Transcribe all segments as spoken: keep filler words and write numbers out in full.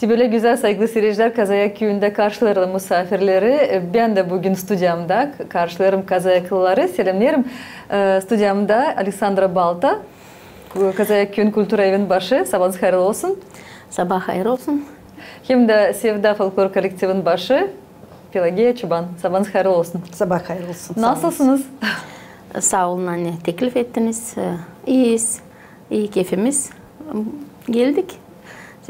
Te bölä gözäl, saygılı siircilär, Kazayak küüyündä karşılêêrım musaafirleri. E, bän dä büün studiyamda k-, karşılêêrım kazayaklıları. Selämneerim. E, studiyamda Aleksandra Balta, K-, Kazayak küüyün kultura evin başı. Sabaanız hayırlı olsun. Sabaa hayır olsun. Hem dä Sevda folklor kollektivin başı Pelageya Çoban. Sabaanız hayırlı olsun. Sabaa hayır olsun. Nasılsınız? Saa olun, ani teklif ettiniz. E, iiyiz. İi keyfimiz. Geldik.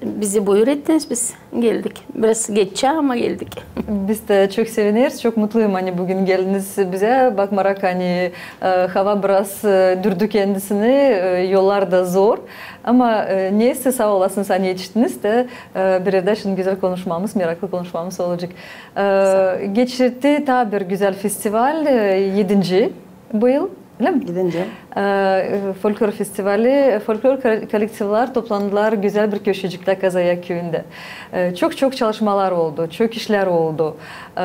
Bizi buyur ettiniz, biz geldik. Biraz geççä, ama geldik. Biz dä çok sevineriz, çok mutluyum, ani büün geldiniz bizä. Bakmarak, ani, e, hava biraz, e, dürdü kendisini, e, yollar da zor. Ama, e, neysä, saa olasınız, ani etiştiniz dä, e, bir evdä şindi gözäl konuşmamız, meraklı konuşmamız olacek. E, geçti taa bir gözäl festival, e, edinci bu yıl. Ölä mi? Edinci. E, folklor festivali, folklor ko-, kollektivlär toplandılar gözäl bir köşeciktä Kazayak küüyündä. E, çok-çok çalışmalar oldu, çok işlär oldu. E,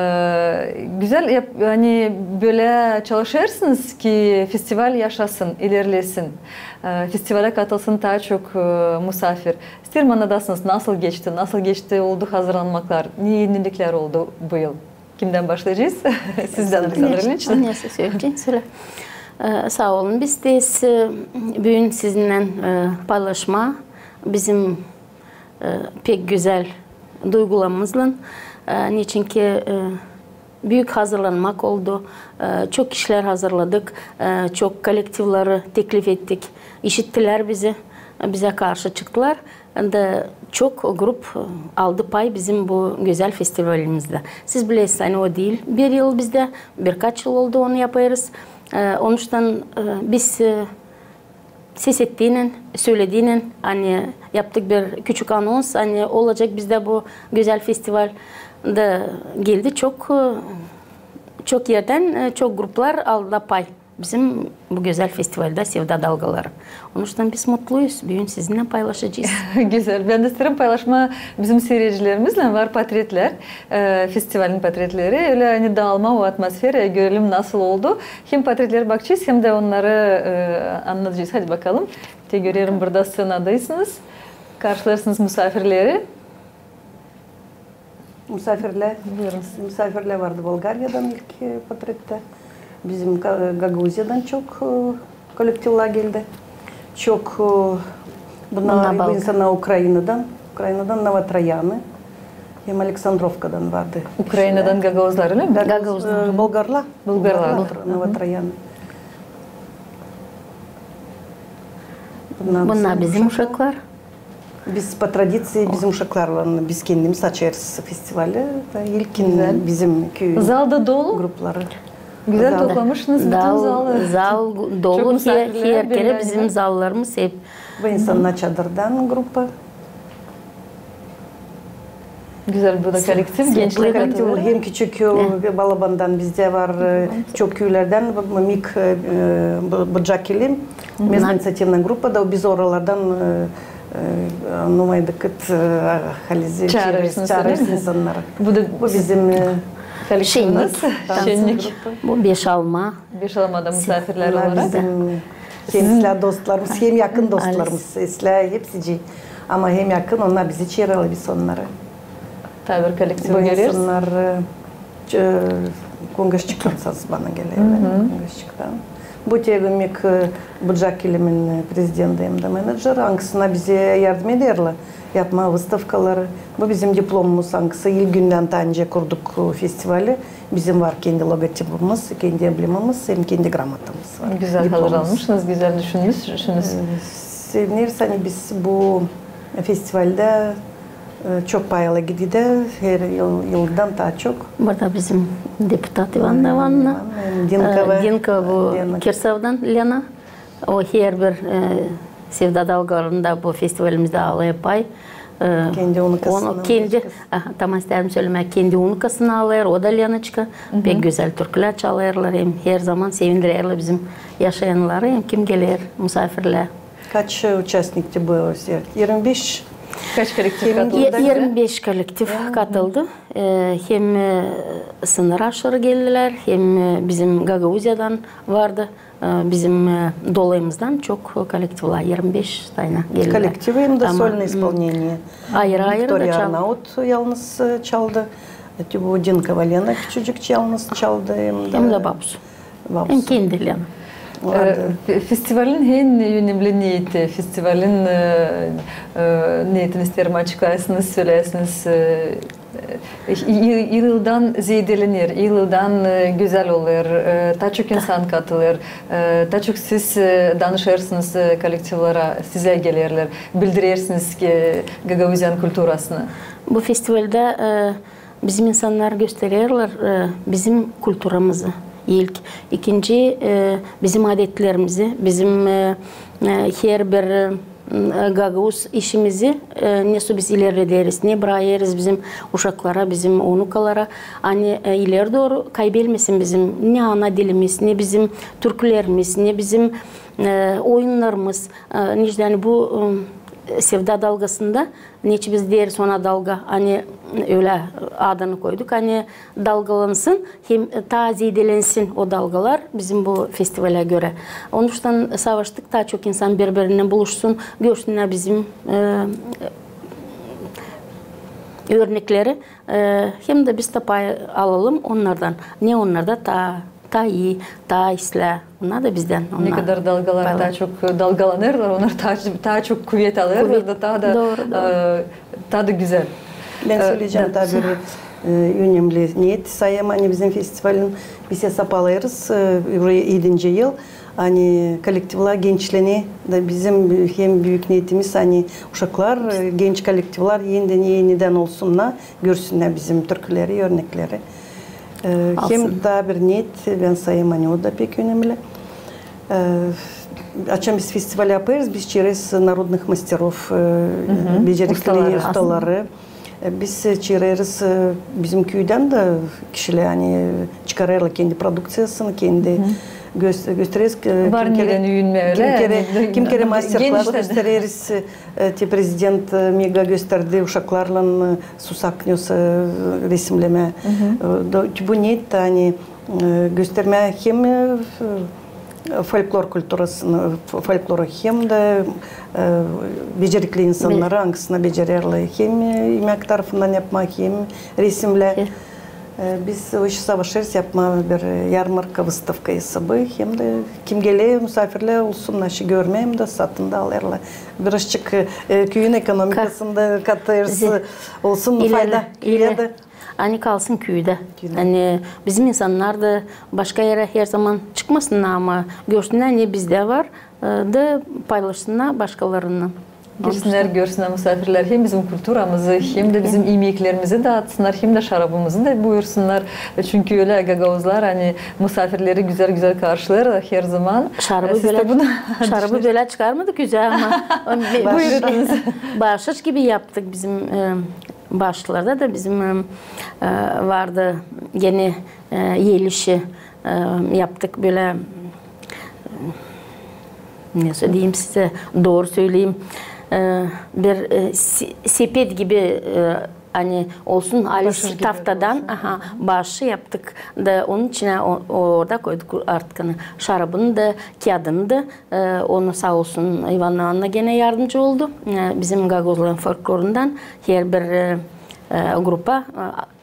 gözäl yap-, ani bölä çalışêrsınız ki festival yaşasın, ilerlesin. E, festivalä katılsın taa çok, e, musaafir. İsteerim annadasınız, nasıl geçti, nasıl geçti, oldu hazırlanmaklar, ne eniliklär oldu bu yıl? Kimdän başlayacez? Sizdän, Aleksandra İliniç. Neysä, sölä. E, saa olun. Biz dä, e, büün sizinnän, e, paylaşmaa bizim, e, pek gözäl duygularımızlan. E, neçinki, e, büük hazırlanmak oldu. E, çok işlär hazırladık. E, çok kollektivleri teklif ettik. İşittilär bizi. E, bizä karşı çıktılar. Da çok grup, e, aldı pay bizim bu gözäl festivalimizdä. Siz bilersiniz, ani o diil bir yıl bizdä, birkaç yıl oldu onu yapêrız. E, onuştan, e, biz, e, ses ettiynän, sölediynän, ani yaptık bir küçük anons, ani olacek bizdä bu gözäl festival. Da geldi çok, e, çok erdän, e, çok gruplar aldı pay bizim bu gözäl festivaldä Sevda dalgaları. Onuştan biz mutluyuz. Büün sizinnän paylaşacez. Gözäl. Bän dä isteerim paylaşmaa bizim siircilerimizlän. Var portretlär, e, festivalin portretleri. Ölä ani daalma o atmosferayı, görelim nasıl oldu. Hem portretleri bakacez, hem dä onnarı, e, annadacez. Hadi bakalım. Te görerim, burada sţenadaysınız. Karşılêêrsınız musaafirleri. Musaafirlär. Buyurun. Musaafirlär vardı Bolgariyadan ilk, e, portrettä. Bizim Ga-, Gagauziyadan çok, e, kollektivlär geldi. Çok, e, bunnar, bu insannar Ukrainadan, Ukrainadan Novotroyanı hem Aleksandrovkadan vardı. Ukrainadan gagauzlar, ölä mi? Gagauz, e, bolgarlar. Bolgarlar. Novotroyanı. Bunnar bizim uşaklar. Biz po tradiţiyi bizim uşaklarlan, biz kendimiz açêrız festivali. Da ilkin bizim küüyün grupları. Zal da dolu. Gözäl toplamışsınız bütün zalı. Zal dolu, her kerä bizim zallarımız hep. Bu insannar Çadırdan grupa. Gözäl, bu da kollektiv, gençlär katılêr. Hem küçük, e, Balabandan bizdä var, e, çok küülerdän, bu, bu, Mik, e, e, bu, Bucak Kilim, Местно-инициативная группа da, biz oralardan, e, e, annamaydık, e, halizdä çaarêrız insannarı. Bu bizim, e, şennik. Şennik. Bu Beşalma. Beşalmada musaafirlär olarak. Bizim Sizlär dostlarımız, hem yakın dostlarımız, sizlär hepsicii. Ama hem yakın, onnar bizi çaarêrlar, biz onnarı. Taa bir kollektiv göreriz. Bu insannar, e, Kungaşçıktan, saz bana geler, Kungaşçıktan. Bu te Mik, e, Bucak Kilimin, e, prezidenti hem dä menedjeri, angısına bizi yardım ederlär yapmaa vıstavkaları. Bu bizim diplomumuz, angısı ilk gündän taa öncä kurduk, e, festivali. Bizim var kendi logotipimiz, kendi emblemamız hem kendi gramotamız var. Gözäl hazırlanmışsınız, gözäl düşünmüşsünüz. E, sevineriz, ani biz bu festivaldä, e, çok paylı gidedä, her yıl, yıldan taa çok. Burada bizim deputat İvanna İvannovna, Dinkova, e, Dinkova bu Kirsovdan Lena. O her bir, e, Sevda dalgalarında bu festivalimizdä alêr pay. E, kendi unukasını, aha, tamam, isteerim sölemää, kendi unukasını alêr, o da Lenoçka. Pek gözäl türkülär çalêrlar, hem her zaman sevindirerlär bizim yaşayannarı, hem kim geler, musaafirlär. Kaç, e, uçastnikti bu, e, irmi beş? Kaç kollektiv katıldı? Yirmi beş kollektiv katıldı. E, hem e, sınır aşırı geldilär, hem e, bizim Gagauziyadan vardı. E, bizim e, dolayımızdan çok kollektivlär, yirmi beş tane geldilär. Kollektiv hem dä solnıy ispolneniye. Ayrı-ayrı da çaldı. Viktoriya Arnaut yalnız e, çaldı. Öte bu Dinka Valena küçücük yalnız çaldı hem dä Babus. Hem kendi Lena. Festivalin en önemli neeti, festivalin e, e, neetini isteerim açıklayasınız, söläsiniz. E, yıl-yıldan zeedelener, yıl-yıldan e, gözäl olêr, e, taa çok insan katılêr, e, taa çok siz e, danışêrsınız e, kollektivlera, sizä gelerlär, bildirersiniz ki Gagauziyanın kulturasını. Bu festivalda e, bizim insannar göstererlär e, bizim kulturamızı ilk. İkinci, e, bizim adetlerimizi, bizim e, e, herbir e, gagauz işimizi, e, nesoy biz ilerlederiz, ne bıraêrız bizim uşaklara, bizim unukalara, ani e, ileri dooru kaybelmesin bizim ne ana dilimiz, ne bizim türkülerimiz, ne bizim e, oyunnarımız. E, neçin ani bu e, Sevda dalgasında, neçin biz deeriz ona dalga, ani ölä adını koyduk, ani dalgalansın, hem taa zeedelensin o dalgalar bizim bu festivalä görä. Onuştan savaştık, taa çok insan biri-birinnän buluşsun, görsünnär bizim e, örnekleri, e, hem dä biz taa pay alalım onnardan. Ne onnarda taa taa ii, taa islää. Onnar da bizdän. Ne kadar dalgalar taa çok dalgalanêrlar, onnar taa, taa çok kuvet alêrlar da taa da, e, taa da gözäl. Bän söleyecäm taa bir e, önemli neet, sayêrım, ani bizim festivalin biz esap alêrız e, bu edinci yıl, ani kollektivlär gençlenä da bizim hem büük neetimiz, ani uşaklar, e, genç kollektivlär enidän, enidän olsunnar, görsünnär bizim türküleri, örnekleri. E, hem taa bir neet, bän sayêrım, ani o da pek önemli. E, açan biz festival yapêrız, biz çeereriz народных мастеров, e, becerikli ustaları. E, biz çeereriz e, bizim küüdän dä kişilär, ani çıkarêrlar kendi produkţiyasını, kendi gös-, göstereriz. Var kim kerä, kim kerä master-klass göstereriz. E, te prezident e, Mega gösterdi uşaklarlan e, susak nesoy e, resimlemää. E, da, bu neet, ani e, göstermää hem e, folklor kulturasını, f-, folkloru hem dä e, becerikli insannarı, angısını becererlär hem e, imäk tarafından yapmaa, hem resimlää. E, biz o işi savaşêrız yapmaa bir yarmarka, выставка esabı, hem dä kim geler, musaafirlär olsun, naşey görmää hem dä satın da alêrlar. Birazçık e, küüyün ekonomikasında katêrız, olsun fayda küüyä dä. Ani kalsın küüdä. Ani bizim insannar da başka erä herzaman çıkmasınnar, ama görsünnär, ne bizdä var, e, da paylaşsınnar başkalarınnan. Girsinnär, görsünnär musaafirlär hem bizim kulturamızı, hem dä bizim imeklerimizi daatsınnar, hem dä şarabımızı da buyursunnar. Çünkü ölä gagauzlar, ani musaafirleri gözäl-gözäl karşılêêrlar herzaman. Şarabı bölä çıkarmadık üzä, ama baaşış gibi yaptık bizim e, baaşlarda da bizim e, vardı genä e, el işi e, yaptık bölä, nesoy deyim sizä, dooru söleyim, e, bir e, se-, sepet gibi e, ani olsun, alis taftadan, aha, baaşı yaptık da onun içinä o-, orada koyduk artık şarabını da, kiyadını da. E, onu saa olsun İvanna Anna genä yardımcı oldu. E, bizim gagauzların folklorundan herbir e, e, grupa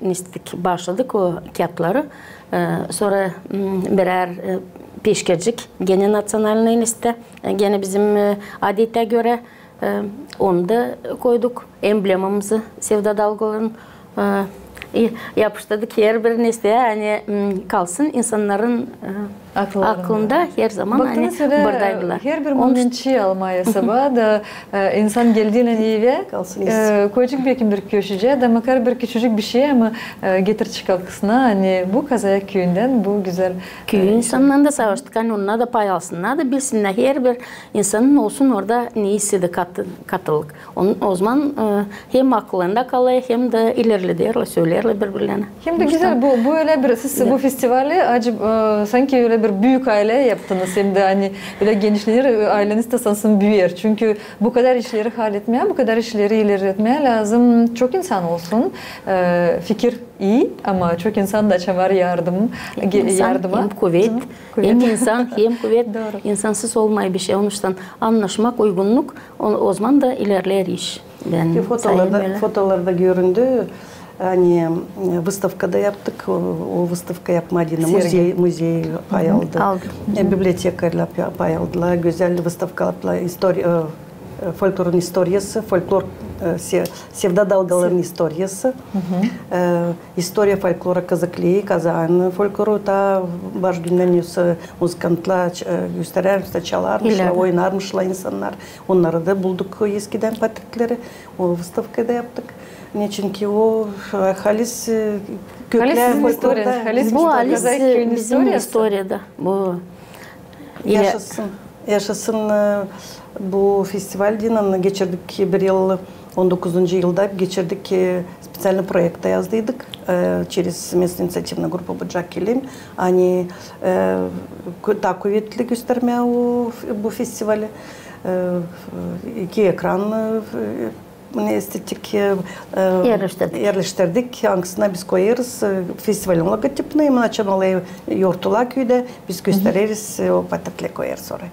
e, nestik, baaşladık o kiyatları. E, sora m, birär e, peşkircik genä natsionalnıy nestä, e, genä bizim e, adetä görä e, onu da koyduk. Emblemamızı Sevda dalgaların e, yapıştırdık herbir nesä, ani m, kalsın insannarın e, aklında herzaman, ani burdaydılar. Herbir momentçi almaa esaba da e, insan geldiynän evä, e, koyacek belki bir köşecä da makar bir küçücük bişey, ama e, getircek aklına, ani bu Kazaya küüyündän bu gözäl. Küü e, insannan da savaştık, ani onnar da pay alsınnar da bilsinnär, herbir insanın olsun orada neysä dä katı-, katılık. On-, ozaman e, hem akılında kalêr, hem dä ilerlederlär, söleerlär biri-birlerinä. Hem dä gözäl, bu, bu ölä bir, siz bu festivali acı, e, sanki ölä bir büük aylä yaptınız, hem dä ani ölä genişlenir, ayleniz dä sansın büüyer. Çünkü bu kadar işleri halletmää, bu kadar işleri ilerletmää lääzım çok insan olsun. E, fikir ii, ama çok insan da açan var yardım, ge- İnsan yardıma. Hem kuvet, hem insan, hem kuvet. Dooru. İnsansız olmêêr bişey. Onuştan annaşmak, uygunnuk, o, ozaman da ilerleer iş. Bän sayêrım ölä. Fotolarda göründü. Ani, e, выставка da yaptık. O, o выставка yapma deyni muzey, muzey pay aldı. E, bibliotekalar pay aldılar. Gözäl выставка yaptılar. İstori- e, e, folklorun istoriyası, folklor, e, se- Sevda dalgalarının istoriyası. E, istoriya folklora kazakli, kazan folkloru ta baş gündän öse muzıkantlar ç- e, gösterärmiş, çalarmışlar, oynarmışlar insannar. Onnarı da bulduk eskidän portretleri. O выставка da yaptık. Neçinki o, e, halis, e, köklär folklorda. Bu halis, e, bizim istoriyada. Bu yaşasın. Yaşasın, e, bu festival deyni geçirdik bir yıl, on dokuzuncu yılda geçirdik, e, специальный проект da yazdıydık, e, через местную инициативную группу Bucak Kilim. Ani, e, ku- taa kuvetli göstermää o, bu festivali. E, iki ekran, e, ne estetik, e, e, erleştirdik. Erleştirdik, angısına biz koyêrız, e, festivalin logotipini, hem açan olêr yortular küüdä, biz göstereriz, e, o portretleri koyêrız oraya.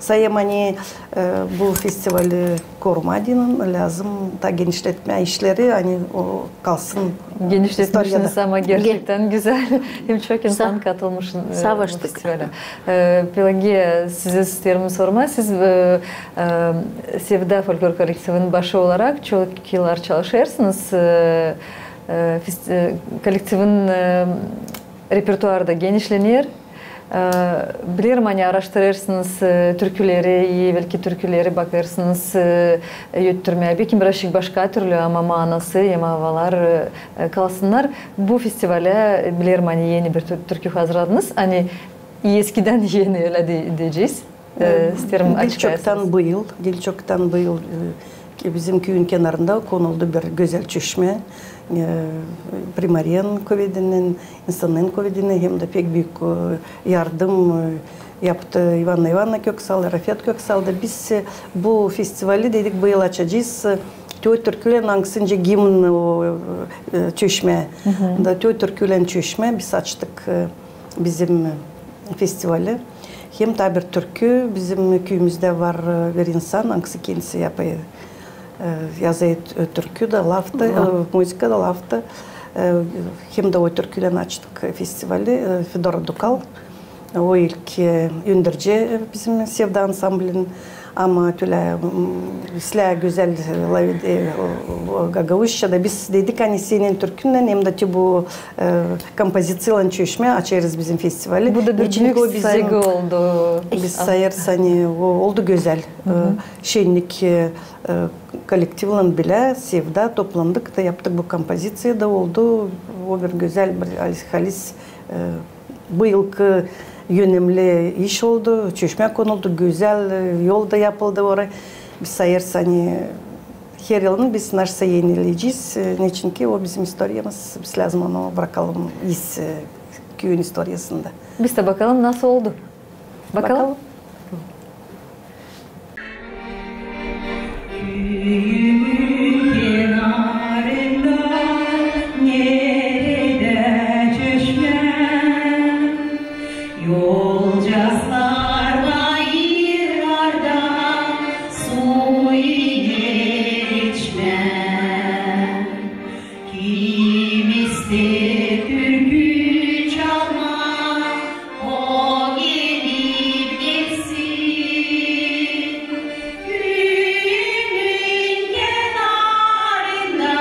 Sayêrım, ani, e, bu festivali korumaa deyni lääzım da genişletmää işleri, ani o kalsın istoriyada. Genişletmişsiniz ama gerçektän gözäl. Hem çok insan katılmış, e, bu festivale. E, Pelagiya, sizä isteerim sormaa. Siz, e, e, Sevda folklor kollektivin başı olarak çok yıllar çalışêrsınız. E, e, fes- e, kollektivin, e, repertuarı da genişlener. E, bilerim, ani araştırêrsınız, e, türküleri, evelki türküleri bakêrsınız, e, ötürmää. Bekim birazçık başka türlü, ama maanası hem havalar, e, e, kalsınnar. Bu festivalä, e, bilerim, ani eni bir tür- türkü hazırladınız. Ani eskidän eni, ölä de- deyecez. E, isteerim açıklayasınız. Diil çoktan bu yıl, diil çoktan bu yıl, e, ki bizim küüyün kenarında konuldu bir gözäl çeşmä. E, Primariyanın kuvedindän, insannarın kuvedindän, hem dä pek büük, e, yardım, e, yaptı İvanna İvanna Köksal, Rafet Köksal da. Biz, e, bu festivali dedik, bu yıl açacez, e, te o türkülän, angısı nicä gimn o, e, çeşmä. Da te o türkülän çeşmä biz açtık, e, bizim, e, festivali. Hem taa bir türkü, bizim küüyümüzdä var, e, bir insan, angısı kendisi yapêr, e, yazêr, e, türkü da, laftı, e, muzıka da, laftı. E, hem dä o türkülän açtık festivali, e, Fedora Dukal. O ilk, e, önderci, e, bizim Sevda ansamblin. Ama tölä, m, islää gözäl, e, lafedä, e, o, o, gagauzça da biz dedik, ani senin türkünnän hem dä te bu, e, kompoziciyaylan çeşmä açêrız bizim festivali. Bu da bir büük saygı oldu. Biz sayêrız, ani o, oldu gözäl, e, şennik, e, e, kollektivlan bilä, Sevda toplandık da yaptık bu kompoziciya da oldu. O bir gözäl, bir halis, halis, e, bu yılkı önemli iş oldu. Çeşmä konuldu, gözäl, e, yol da yapıldı oraya. Biz sayêrız, ani her yılın biz nasıl enileyecez, e, neçinki o bizim istoriyamız, biz lääzım onu brakalım iz, e, küüyün istoriyasında. Biz dä bakalım, nasıl oldu. Bakalım. Bakalım. Küüyümün kenarında neredä çeşmä, yolcaaslar bayırlarda su iler içmää. Kim isteer türkü çalmaa, o gelip gelsin. Küüyümün kenarında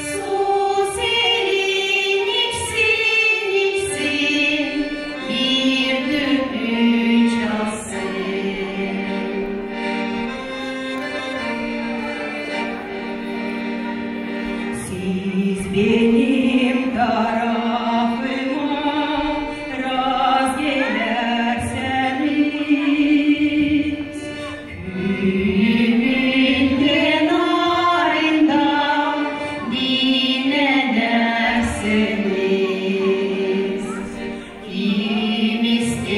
su serin içsin, içsin, bir türkü çalsın. Siz benim tarafıma rast gelärseniz, küüyümün kenarında dinnärsiniz. Kim isteer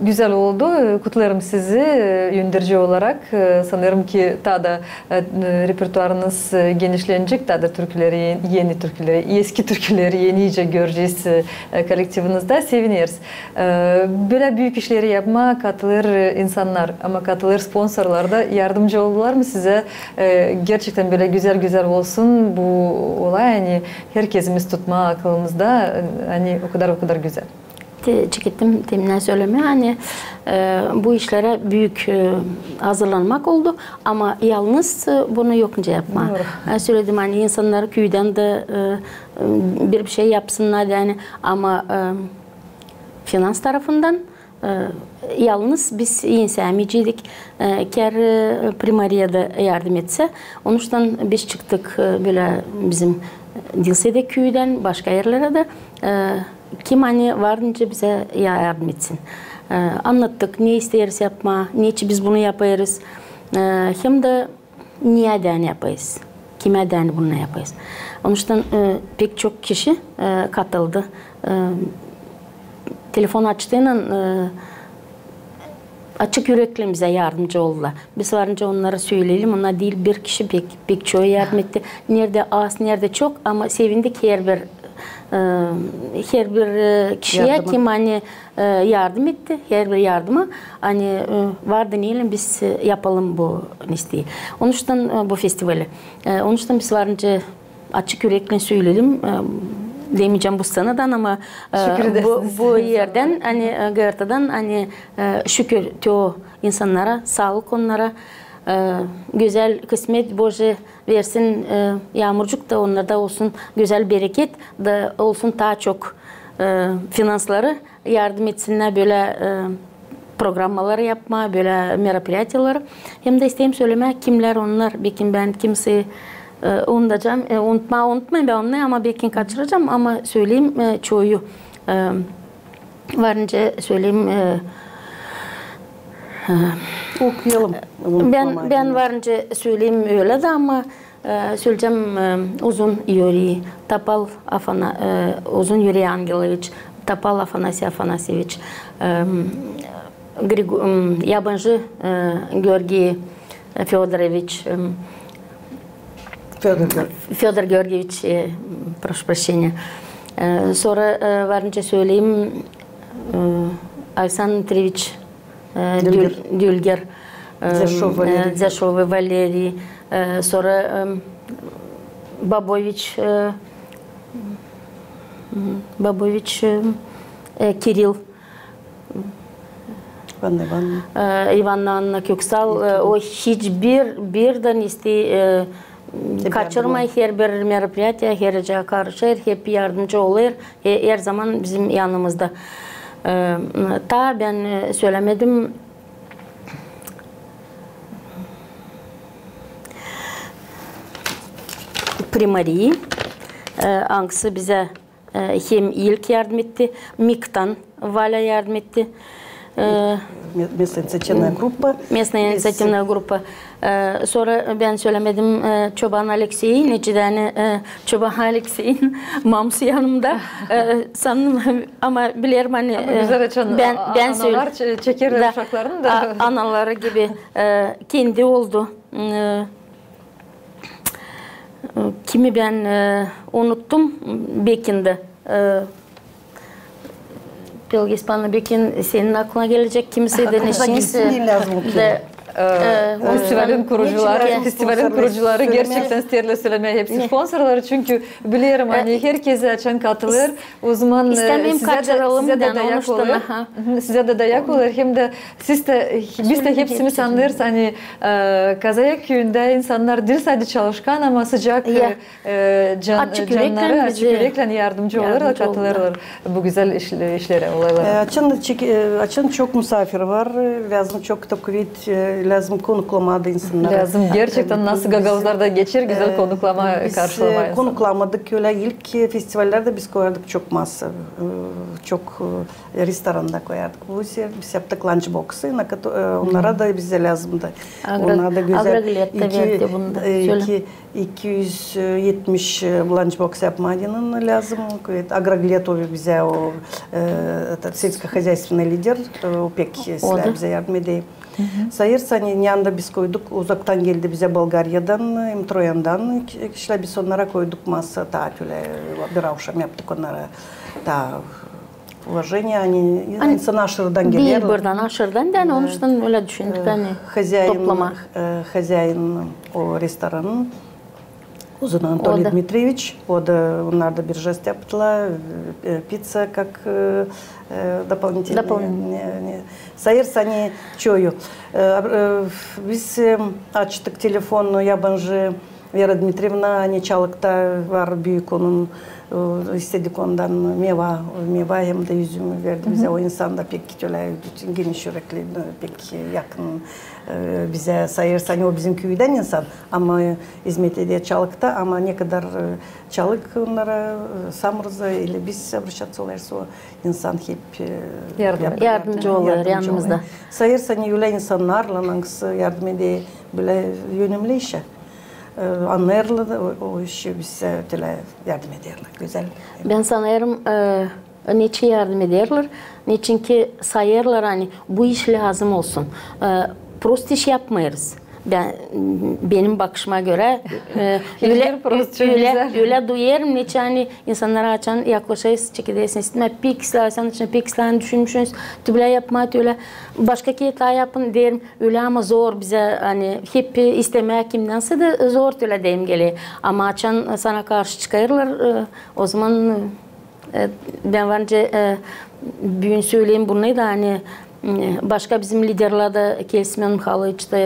Gözäl oldu. Kutlêêrım sizi, e, Ündürci olarak. E, sanêrım ki, taa da, e, repertuarınız, e, genişlenecek, taa da türküleri, eni türküleri, eski türküleri enice görecez, e, kollektivinizda. Sevineriz. E, bölä büük işleri yapmaa katılêr, e, insannar, ama katılêr sponsorlar da. Yardımcı oldular mı sizä? E, gerçektän bölä gözäl-gözäl olsun bu olay, ani herkezimiz tutmaa akılımızda, e, ani o kadar, o kadar gözäl. Te-, çekettim teminnän sölemää, ani, e, bu işlerä büük, e, hazırlanmak oldu, ama yalnız, e, bunu yok nicä yapmaa. Dooru. E, söledim, ani insannarı küüdän dä, e, e, bir şey yapsınnar, ani, ama, e, finans tarafından, e, yalnız biz ensäämeyeceydik. E, kär, e, primariya da yardım etsä. Onuştan biz çıktık, e, bölä bizim, e, diil sade küüdän, başka erlerä dä. E, kim ani var nicä bizä ya-, yardım etsin. E, annattık, ne isteeriz yapmaa, neçin biz bunu yapêrız. E, hem dä ne deyni yapêrız, kim deyni bunu yapêrız. Onuştan, e, pek çok kişi, e, katıldı. E, telefon açtıynan, e, açık üreklän bizä yardımcı oldular. Biz var nicä onnara söleyelim, onnar diil bir kişi, pek, pek çoyu yardım etti. Neredä az, neredä çok, ama sevindik herbir, e, herbir, e, kişiyä, kim ani, e, yardım etti, herbir yardıma, ani, e, vardı neylän biz, e, yapalım bu listeyi. Onuştan, e, bu festivali. E, onuştan biz var nicä açık üreklän söleyelim, e, demeyecäm bu sţenadan, ama, e, bu, bu erdän, ani, e, GRT-dan, ani, e, şükür te o insannara, saalık onnara, e, gözäl kısmet Bože versin, e, yaamurcuk da onnarda olsun gözäl bereket da olsun taa çok, e, finansları, yardım etsinnär bölä, e, programmaları yapmaa, bölä meropriyatiyaları. Hem dä isteerim sölemää, kimlär onnar, bekim bän kimseyi, e, unudacam, e, unutmaa unutmayım bän onnarı, ama bekim kaçıracam, ama söleyim, e, çoyu, e, var nicä söleyim, e, e, okuyalım. Bän, bän var nicä söleyim ölä dä, ama e, söleyecäm, e, Uzun Yuriy, Topal Afana-, e, Uzun Yuriy Angeloviç, Topal Afanasiy Afanasyeviç, e, Grigo-, m, yabancı, e, Georgiy Födoroviç, e, Födor Georgiy. Födor Georgiyeviç, e, прошу прощения. E, sora, e, var nicä söleyim, e, Aleksandr Dmitriyeviç, e, Dülger. Dül-, Dülger, e, Dzerşov e, Valeriy. Dzerşov Valeriy, e, sora, e, Baboviç, e, Baboviç, e, e, Kiril. İvanna İvanna. E, İvanna Anna Köksal, e, o hiç bir, bir dä nesti, e, kaçırmêêr, herbir meropriyatiya, herçeyä karışêr, hep yardımcı olêr, e, herzaman bizim yanımızda. E, taa bän, e, sölämedim. Primariya, e, angısı bizä, e, hem ilk yardım etti, MIK-tan Valä yardım etti. E, Me-, местная инициативная группа. Местная инициативная группа. E, sora bän sölämedim, e, Çoban Alekseyin, neçin deyni, e, Çoban Alekseyin mamusu yanımda. E, sandım, ama bilerim, ani, e, bän, bän söl-, analar çe-, çekerlär uşaklarını da. A-, anaları gibi, e, kendi oldu. E, kimi bän, e, unuttum, bekim dä. E, Bilge İspanoviç, bekim senin aklına gelecek kimsey dä, neşeyse. Aklımıza gelsin, ne lääzım okuyalım. E, e, festivalin kurucuları, festivalin kurucuları, gerçektän isteerlär sölemää hepsi sponsorları, çünkü bilerim, ani herkezi açan katılêr, o zaman, e, sizä dä, sizä dä dayak olêr. Sizä dä dayak olêr, hem dä siz dä, biz dä hepsimiz annêêrız, ani, e, Kazayak küüyündä insannar diil sade çalışkan, ama sıcak, e, e, can-, açık üreklän, cannarı, açık üreklän yardımcı olêrlar, katılêrlar bu gözäl işle-, işlerä, olaylara. E, açan çek-, e, açan çok musaafir var, e, lääzım çok da kuvet, e, Lääzım konuklamaa da insannarı. Lääzım gerçektän, nasıl gagauzlarda geçer, gözäl konuklamaa, karşılamaa insanı. Biz konuklamadık ölä ilk festivallerdä, biz koyardık çok masa, çok restoranda koyardık. Bu sefer biz yaptık lunchbox'ı, onnara da bizä lääzımdı. Onnar da gözäl. Agrogled dä verdi bunda. İki, iki üz etmiş lunchbox yapmaa deyni lääzım. Agrogled o bizä o сельскохозяйственный lider, o pek islää bizä yardım edeyim. Sayêrsın, ani neyanda biz koyduk, uzaktan geldi bizä Bolgariyadan, hem Troyandan kişilär, biz onnara koyduk masa, taa ölä bir avşam yaptık onnara, taa уважение, ani insan aşırıdan geler. Diil buradan, aşırıdan da, ani onuştan ölä düşündük, ani toplamaa. Hozäin o restoranın, Uzun Anatoliy Dmitrievich, o da, onnar da bir jest yaptılar, pizza как дополнительный. Sayêrsın, ani çoyu. Biz açtık telefon yabancı Vera Dmitrievna, ani Çalıkta var büük onun, istedik ondan meva, meva hem dä üzüm verdi bizä. O insan da pek ölä geniş ürekli, pek yakın bizä, sayêrsın, ani o bizim küüdän insan, ama izmet eder Çalıkta, ama ne kadar Çalık onnara, Samurza ili biz обращаться olêrız, o insan hep yardımcı olêr, yanımızda. Sayêrsın, ani ölä insannarlan, angısı yardım eder bölä önemli işä. Annêêrlar da o işi, bizä ölä yardım ederlär. Gözäl. Bän sanêrım, neçin yardım ederlär, neçinki sayêrlar, ani bu iş lääzım olsun. Prost iş yapmêêrız. Bän, benim bakışıma görä, ölä, ölä duyêrım, neçin ani insannara açan yaklaşêrsın, çekedersin, istedim, pek islää, sän için pek islää düşünmüşsün, tübülä yapmaa ölä. Başka kiyatlar yapın deerim, ölä ama zor bizä, ani hep istemää kimdensä dä zor, ölä deerim, geler. Ama açan sana karşı çıkêrlar, ozaman bän var nicä büün söleyim bunu da, ani başka bizim liderlär dä, Kelsmen Mihayloviç ta,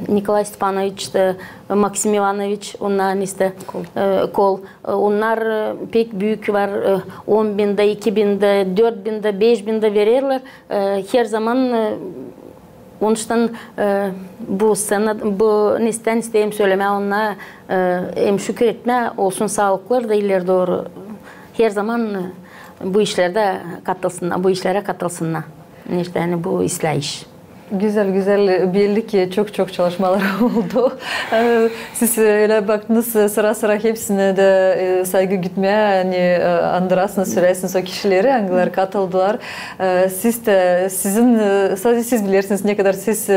Nikolay Stepanoviç ta, Maksim İvanoviç, onnar nesä kol. Onnar pek büük var, on bin dä, iki bin dä, dört bin dä, beş bin dä vererlär. Herzaman Onuştan bu scena, bu nesä isteerim sölemää onnara, hem şükür etmää, olsun saalıkları da ileri dooru. Herzaman bu işlerdä katılsınnar, bu işlerä katılsınnar. İştä, ani bu islää iş. Gözäl, gözäl, belli ki çok-çok çalışmalar oldu. Siz ölä baktınız, sıra-sıra hepsinä dä saygı gütmää, ani andırasınız, söläsiniz o kişileri, angıları katıldılar. Siz dä, sizin, sade siz bilersiniz, ne kadar siz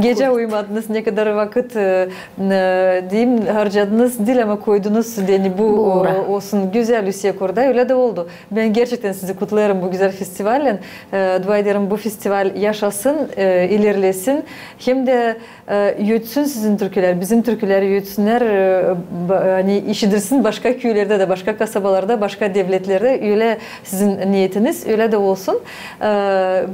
gecä uyumadınız, ne kadar vakıt, deyim, harcadınız, diil ama koydunuz deyni bu olsun gözäl üse korda, ölä dä oldu. Bän gerçektän sizi kutlêêrım bu gözäl festivallän. Dua ederim, bu festival yaşasın, ilerlesin. Hem dä ötsün sizin türkülär, bizim türkülär ötsünnär, ani işidilsin başka küülerdä dä, başka kasabalarda, başka devletlerdä. Ölä sizin neetiniz, ölä dä olsun.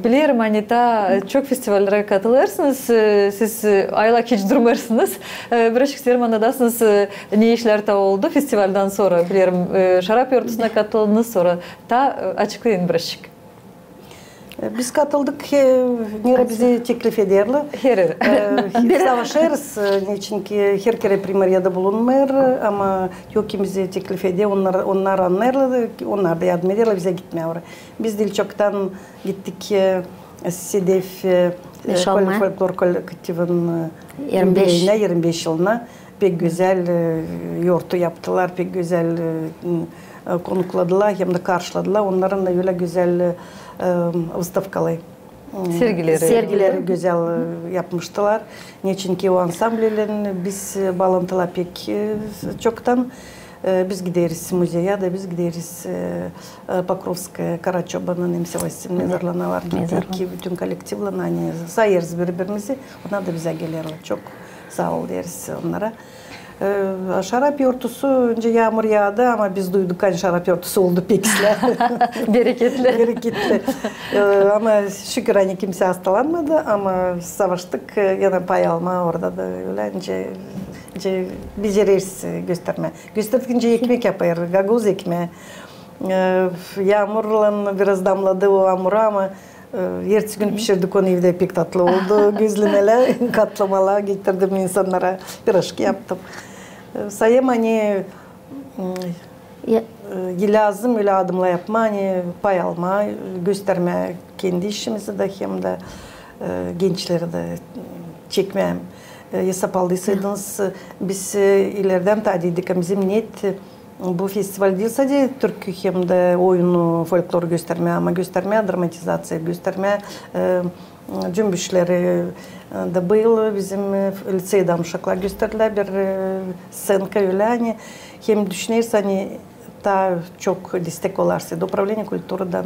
Bilerim, ani taa çok festivallara katılêrsınız. Siz aylar hiç durmêêrsınız. Birazçık isteerim annadasınız, ne işlär taa oldu festivaldan sora. Bilerim, şarap yortusununa katıldınız, sora taa açıklayın birazçık. Biz katıldık, neredä bizi teklif ederlär. Savaşêrız, neçinki her kerä primariyada bulunmêêr, ama yok ki bizi teklif eder, onnar annêêrlar, onnar da yardım ederlär bizä gitmää oraya. Biz diil çoktan gittik SEDEF folklor kollektivin yubileyinä, irmi beş yılına. Pek gözäl yortu yaptılar, pek gözäl konukladılar hem dä karşıladılar. Onnarın da ölä gözäl выставкалары, sergileri gözäl yapmıştılar. Neçinki o ansambl ilän biz baalantılı pek çoktan. Biz gideriz muzeyä da, biz gideriz Pokrovskaya, Karaçobanın hem Sevastianın mezarlıına var. Gittik bütün kollektivlän, ani sayêrız biri-birimizi, onnar da bizä gelerlär. Çok saa ol deriz onnara. Şarap yortusu, öncä yaamur yaadı, ama biz duyduk, ani şarap yortusu oldu pek islää. Bereketli. Bereketli. Ama şükür, ani kimsä hastalanmadı, ama savaştık, yana pay almaa orada da ölä, nicä becereriz göstermää. Gösterdik, nicä ekmek yapêr, gagauz ekmeä. Yaamurlan biraz damladı o amura, ama E, ertesi gün pişirdik onu evdä, pek tatlı oldu. Gözlemelär, katlamalar getirdim insannara, piroşki yaptım. E, sayêrım, ani, m, e, lääzım ölä adımnar yapmaa, ani pay almaa, e, göstermää kendi işimizi dä hem dä, e, gençleri dä, e, çekmää. E, esap aldıysaydınız, e, biz, e, ileridän taa dedik, bizim neet, e, bu festival diil sade türkü hem dä oyunu, folkloru göstermää, ama göstermää dramatizaţiya, göstermää, e, cümbüşleri, e, da bu yıl bizim, e, liţeydän uşaklar gösterdilär bir, e, sţenka ölä, ani hem düşüneriz, ani taa çok destek olarsaydı upravleniya kulturadan,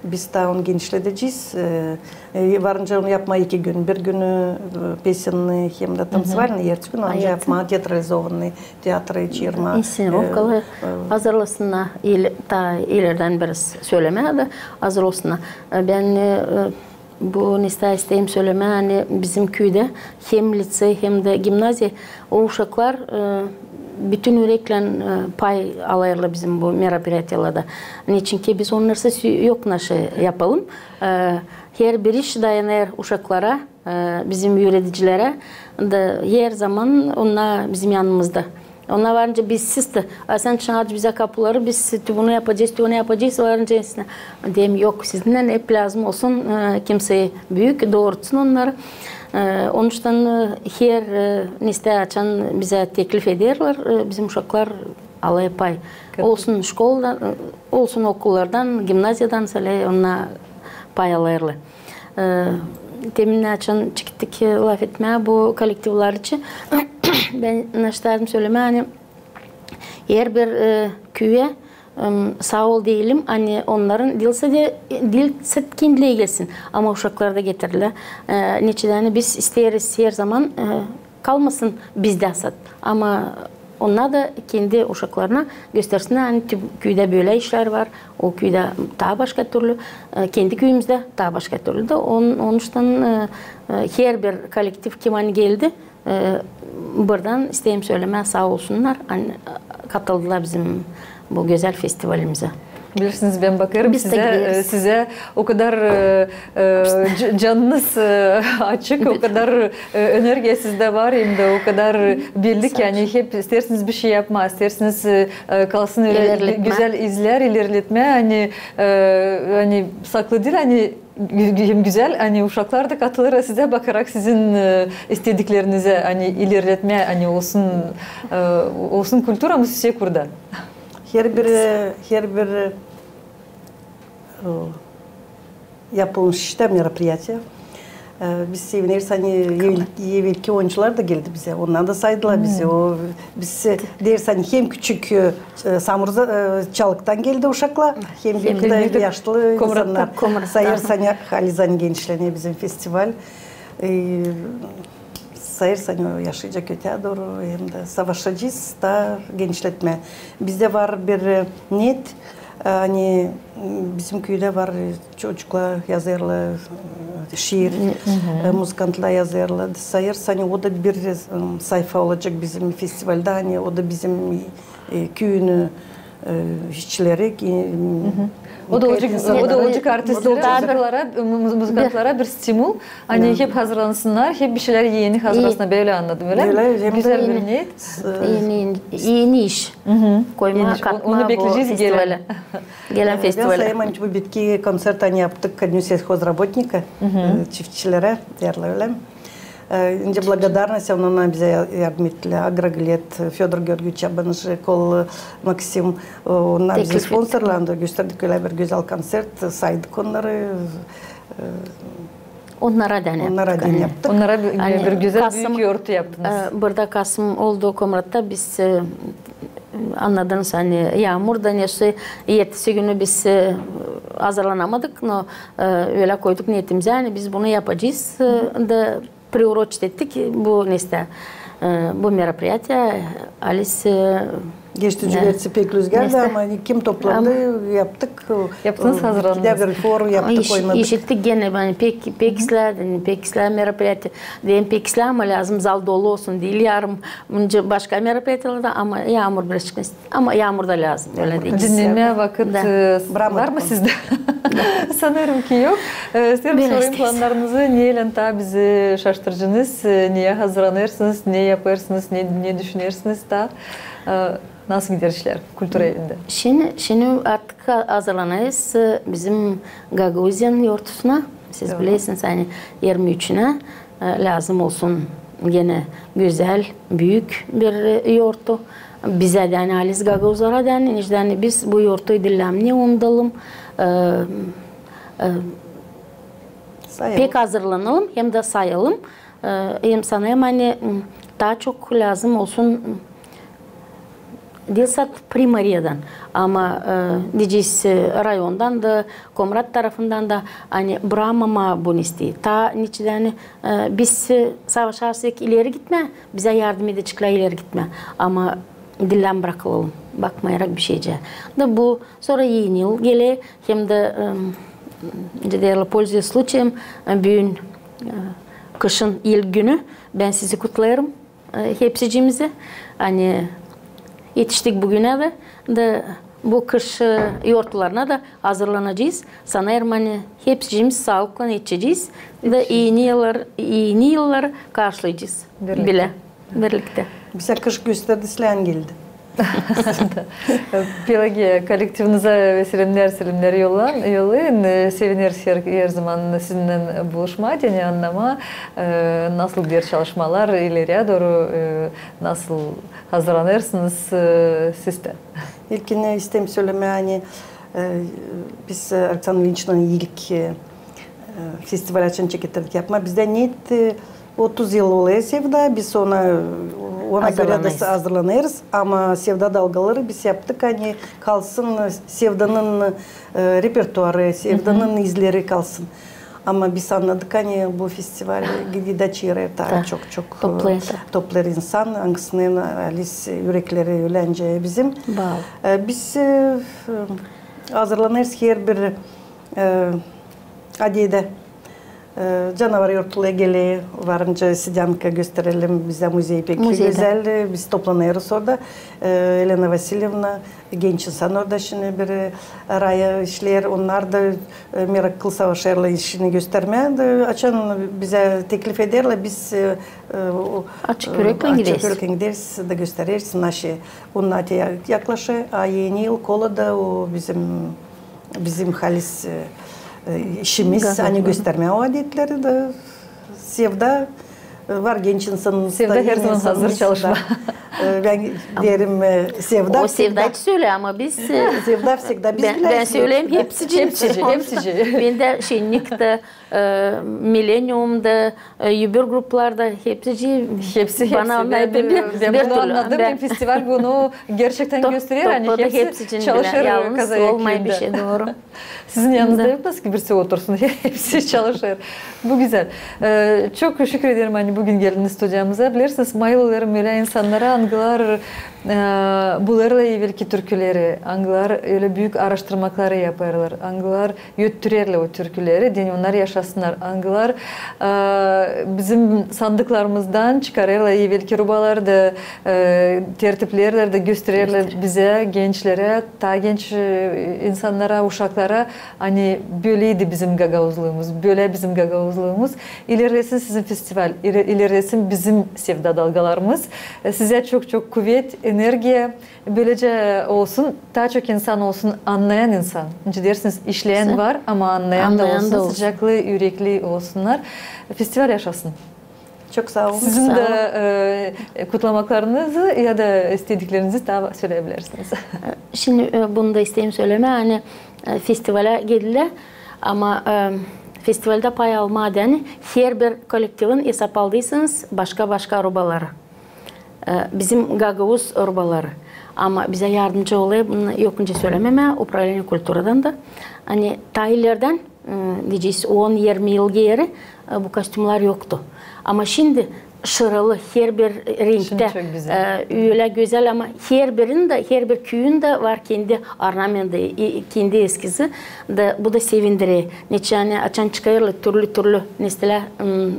biz taa onu genişledecez. E, e, varınca onu yapmaa iki gün. Bir günü, e, pesennıy hem dä tanţıvalnıy, ertesi gün onu yapmaa teatralizovannıy, teatrı çaarmaa. İnsenaţiyaları hazırlasınnar, taa ileridän biraz sölemää dä hazır olsunnar. E, bän, e, bu nestä isteerim sölemää, ani bizim küüdä hem liţey, hem dä gimnaziya, o uşaklar, e, bütün üreklän, e, pay alêrlar bizim bu meropriyatiyalarda. Neçinki biz onnarsız yok naşı yapalım. E, herbir iş dayanêr uşaklara, e, bizim üüredicilerä da her zaman onnar bizim yanımızda. Onnar varınca biz, siz dä, a, sän açın bizä kapuları, biz te bunu yapacez, te onu yapacez, varınca deerim yok, sizinnän hep lääzım olsun, e, kimsey büük, doorutsun onnarı. E, onuştan, e, her, e, nestä açan bizä teklif ederlär, e, bizim uşaklar alêr pay. Olsun şkolada, e, olsun okullardan, gimnaziyadan, sälä onnar pay alêrlar. E, demin açan çıktık, e, lafetmää bu kollektivlar için. Bän naştaydım sölemää, ani herbir, e, küüyä, e, saa ol deyelim, ani onnarın diil sade, diil sade kendileri gelsin, ama uşakları da getirilär. E, neçin dä, ani biz isteeriz her zaman, e, kalmasın bizdä sade. Ama onnar da kendi uşaklarına göstersinnär, ani küüdä bölä işlär var, o küüdä taa başka türlü, e, kendi küüyümüzdä taa başka türlü dä. On-, onuştan, e, e, herbir kollektiv, kim ani geldi, e, buradan isteerim sölemää, saa olsunnar, ani, e, katıldılar bizim bu gözäl festivalimizä. Bilirsiniz, bän bakêrım sizä, e, sizä o kadar, e, e, c-, canınız, e, açık, o kadar, e, energiya sizdä var, hem dä o kadar belli ki, ani hep isteersiniz bir şey yapmaa, isteersiniz, e, e, kalsın ölä gözäl izlär, ilerletmää, ani, e, ani saklı diil, ani gü-, hem gözäl, ani uşaklar da katılêr sizä bakarak sizin, e, istediklerinizä, ani ilerletmää, ani olsun, e, olsun kulturamız Sekurda. Herbir, e, herbir, e, yapılmış iştä, мероприятие. E, biz sevineriz, ani evel-, evelki oyuncular da geldi bizä. Onnar da saydılar bizi. O, biz, e, deeriz, ani hem küçük, e, e, Samurza, e, Çalıktan geldi uşaklar, hem büük dä yaşlı insannar. Sayêrız, ani halizdän genişlenär bizim festival. E, sayêrız, ani o yaşayacek öteyä dooru, hem dä savaşacez taa genişletmää. Bizdä var bir, e, neet, e, ani, m, bizim küüdä var, e, çocuklar yazêrlar, e, şiir, e, muzıkantlar yazêrlar. Sayêrız, ani o da bir, e, sayfa olacek bizim festivalda, ani o da bizim, e, küüyün, e, işçileri, e, o da olacek, o da olacek artistlere, muzıkalara, muz-, muzıkantlara bir stimul. Ani hep hazırlansınnar, hep bir şeylär eni hazırlasınnar, bölä annadım, ölä mi? Bölä, hem dä gözäl bir neet. Eni, eni iş koymaa, katmaa bu festivalä. Gelän festivalä. Bän sayêrım, ani bu bitki koncert, ani yaptık Dnю сельхозработника, e, çiftçilerä, deerlär ölä. E, nicä благодарность, onnar bizä yardım ettilär. Agrogled, Födor Georgiç Abanjı, Kol Maksim, e, onnar bizim sponsorlar, gösterdik ölä bir gözäl koncert, saydık onnarı. E, onnara dän yaptık. Onnara bir, bir gözäl büük yortu yaptınız. E, burada Kasım oldu Komratta, biz, e, annadınız, ani yaamur da, nesoy, ertesi günü biz, e, hazırlanamadık, no, e, ölä koyduk neetimizä, ani biz bunu yapacez, e, da приурочить ettik bu nestä, e, bu мероприятие, Alis, e, Geçti cumertesi pek rüzgardı, ama kim toplandı, yaptık. Yaptınız, hazırlandınız. Ama işittik genä, ani pek, pek islää, pek islää meropriyatiya. Deyim pek islää, ama lääzım zal dolu olsun, diil yarım. Başka meropriyatiyalarda, ama yaamur biraz çıkmasın. Ama yaamur da lääzım, ölä deyim. Dinnenmää vakıt var mı sizdä? Sanêrım ki yok. İsteerim sorayım, plannarınızı neylän taa bizi şaştıracınız, neyä hazırlanêrsınız, ne yapêrsınız, ne düşünersiniz taa? Nasıl gider işlär kultura evindä? Şindi, şindi artık hazırlanêrız bizim Gagauziyanın yortusuna. Siz bilersiniz, ani irmi üçünä lääzım olsun genä gözäl, büük bir yortu. Bizä dä, ani halis gagauzlara dä, ani biz bu yortu diil lääzım unudalım. Pek hazırlanalım hem dä sayalım. Hem sanêrım, ani taa çok lääzım olsun diil sade Primoryedan, ama deyecez, rayondan da, komrat tarafından da, ani brakmamaa bunu isteer. Taa neçin dä, ani biz savaşêrız ileri gitmää, bizä yardım edeceklär ileri gitmää. Ama diil lääzım brakılalım, bakmayarak bişeycää. Da bu, sora Eni yıl geler, hem dä deerli, пользуясь случаем, büün kışın ilk günü, bän sizi kutlêêrım, hepsicimizi, ani etiştik bugünä dä, da bu kış yortularına da hazırlanacez. Sanêrım, ani hepsicimiz saalıklan etişecez, da eni yılları, eni yılları karşılayacez bilä, birliktä. Bizä kış gösterdi, islää geldi. Pelagiya, kollektivinizä selämnär, selämnär yollayın. Sevineriz herzaman sizinnän buluşmaa, ani annamaa, nasıl gider çalışmalar ileriyä dooru, nasıl hazırlanêrsınız siz dä. İlkin isteerim sölemää, ani biz Aleksandr İlyiçnän ilk festival açan çeketerdik yapmaa. Bizdä neet otuz yıl olêr Sevda, biz ona, ona görä dä hazırlanêrız. Ama Sevda dalgaları biz yaptık, ani kalsın Sevdanın repertuarı, Sevdanın izleri kalsın. Ama biz annadık, ani bu festival gidä çevrä taa çok-çok toplêêr insan, angısınnan halis ürekleri öläncä bizim. Biz hazırlanêrız herbir adedä. Canavar yortuları geler, varınca Sidyanka gösterelim, bizä muzey pek gözäl, biz toplanêrız orada. Elena Vasilyevna, genç insan orada şindi bir araya işleer, onnar da meraklı savaşêrlar işini göstermää. Da açan bizä teklif ederlär, biz açık üreklän gideriz da göstereriz naşı. Onnar te yaklaşêr, a Eni yıl kola da o bizim bizim halis işimiz, ani göstermää o adetleri da. Sevda var genç insanımız. Sevda herzaman hazır çalışmaa. Bän deerim, Sevda. O Sevda hiç sölää, ama biz, Sevda всегда biz bileriz. Bän söleerim, hepsicimiz. Hepsici, hepsici. Bän dä Şenniktä, Millenniumda, öbür grupalarda hepsici. Hepsi, bana hepsi. Bän bunu annadım, festival bunu gerçektän gösterer, ani hepsi çalışêr. Yalnız olmêêr bir şey, dooru. Sizin yanınızda yok nasıl ki birisi otursun, hepsi çalışêr. Bu gözäl. Çok şükür ederim, ani büün geldiniz studiyamıza. Bilersiniz, mayıl olêrım ölä insannara, angılar bulêrlar evelki türküleri, angılar ölä büük araştırmakları yapêrlar, angılar öttürerlär o türküleri, deyni onnar yaşasınnar. Angılar bizim sandıklarımızdan çıkarêrlar evelki rubaları da, tertiplerlär dä göstererlär bizä, gençlerä, taa genç insannara, uşaklara, ani böleydi bizim gagauzluumuz, bölä bizim gagauzluumuz. İlerlesin sizin festival, ilerlesin bizim Sevda dalgalarımız. Sizä çok-çok kuvet, energiya. Bölecä olsun, taa çok insan olsun, annayan insan. Nicä deersiniz, işleyän var, ama annayan da olsun, sıcaklı, ürekli olsunnar. Festival yaşasın. Çok saa olun. Sizin dä kutlamaklarınızı ya da istediklerinizi taa söleyebilirsiniz. Şindi bunu da isteerim sölemää, ani festivalä geldiler, ama festivaldä pay almaa deyni herbir kollektivin, esap aldıysanız, başka-başka rubaları. Bizim gagauz rubaları. Ama bizä yardımcı olêr, bunu yok nicä sölememää, управление культурадан da. Ani taa ilerdän, deyecez, on-irmi yıl geeri bu kostümnar yoktu. Ama şindi şıralı, herbir renktä. Çok gözäl. E, ölä gözäl, ama herbirin dä, herbir küüyün dä var kendi ornamentı, e, kendi eskizi. Da bu da sevindirä. Neçin ani açan çıkarêrlar türlü-türlü, nesnelär, m,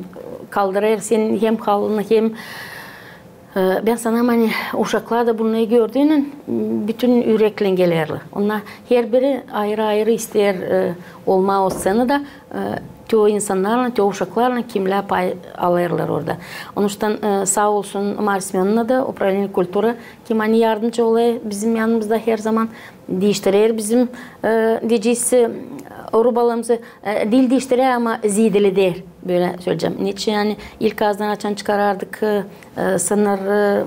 kaldırêr senin hem halını, hem, e, bän sanêrım, ani uşaklar da bunu gördüynän, m, bütün üreklän gelerlär. Onnar herbiri ayırı-ayırı isteer, e, olmaa o sţenada, e, te o insannarlan, te o uşaklarlan, kimlär pay alêrlar orada. Onuştan, e, saa olsun Marî Semönovna da, Управление культуры, kim ani yardımcı olêr bizim yanımızda her zaman, diiştirer bizim, e, deyecez, e, rubalarımızı, e, diil diiştirer, ama zeedeleer, bölä söleyecäm. Neçin ani ilk azdan açan çıkarardık, e, e, sınır, e,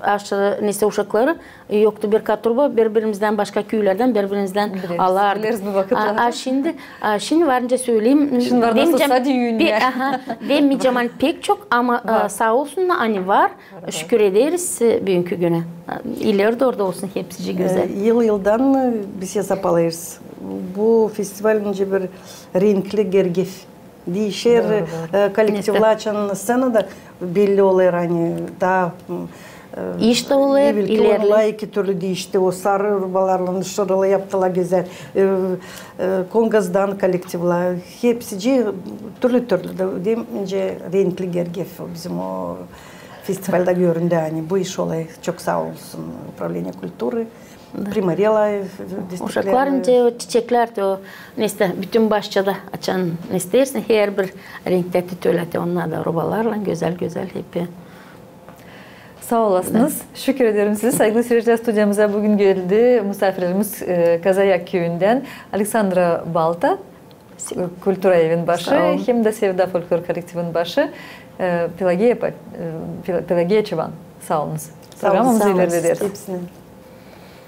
aşırı nesä uşakları, yoktu bir kat ruba, biri-birimizdän, başka küülerdän biri-birimizdän alardık. Bileriz bu vakıtları. A, a şindi, a şindi var nicä söleyim, şindi var nasıl demeyecäm, sade üündä. Aha, demeyecäm ani pek çok, ama, e, saa olsunnar, ani var. Şükür ederiz, e, büünkü günä. İleri dooru da olsun hepsicii gözäl. E, yıl-yıldan, e, biz esapalêêrız. Bu festival nicä bir renkli gergef. Diişer, e, kollektivlär açan sţenada belli olêr, ani taa, e, iş tä olêr, evelki ileri. Onnar iki türlü diişti, o sarı rubalarlan şıralı yaptılar gözäl. E, e, Kongazdan kollektivlär, hepsicii türlü-türlü. Da, deyim, nicä renkli gergef bizim o festivalda göründü, ani bu iş olêr. Çok saa olsun Управление культуры. Primariyalär, e, destekleer. Uşaklar nicä o çiçeklär, te o, nesä, bütün başçada açan, ne isteersin, herbir renktä te tölä te, onnar da rubalarlan gözäl-gözäl hep. Saa olasınız. Şükür ederim sizä. Saygılı seyircilär, studiyamıza büün geldi musaafirimiz, e, Kazayak küüyündän Aleksandra Balta, kultura evin başı, hem dä Sevda folklor kollektivin başı, e, Pelagiya Pa-, e, Pela-, Pelagiya Çaban. Saa olunuz. Programamızı ilerlederiz. Hepsinä.